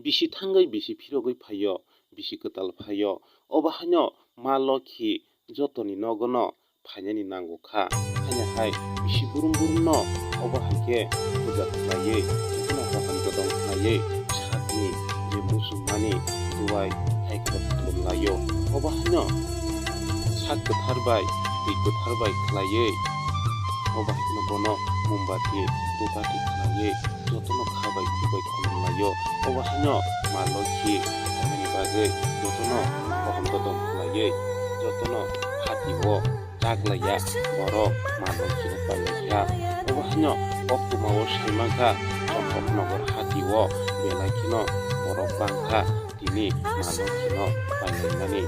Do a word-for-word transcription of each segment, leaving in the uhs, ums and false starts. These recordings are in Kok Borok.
bisi thangwi bisi phirogwi phaio, bisi kwtal phaio. Obo haino ma Lokhi jotoni nogono phainani nango kha. Haino hai bisi burum burumno obo hai khe puja khlaiwi, jotono kaham jotong khlaiwi sakni je muchungmani duai hai khe khulum laio. Obo haino sak kwthar bai, twi kwthar bai khlaiwi, obo hai kheno bono mombati, dhupati khlaiwi jotono kha bai khuk bai khulum laio. Obo haino ma Lokhi phainani bagwi jotono kaham jotong khlaiwi, jotono hati o chaklaiya borok ma Lokhi no pailaiya. Obo haino koktwma o sai mankha, Champaknagar hati o belai kheno borok bangkha tini ma Lokhi no pailaimani.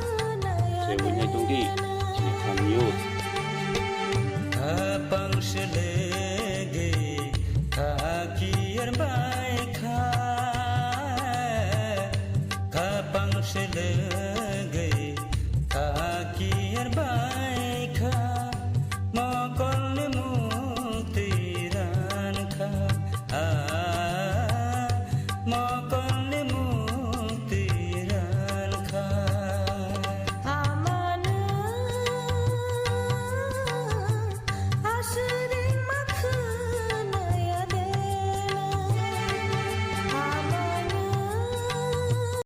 Chewinai tongdi chini Kham News. Khapang selegwi khakiyar bai kha, khapang selegwi khakiyar bai kha, mokolni mukti ran kha, ah, mokolni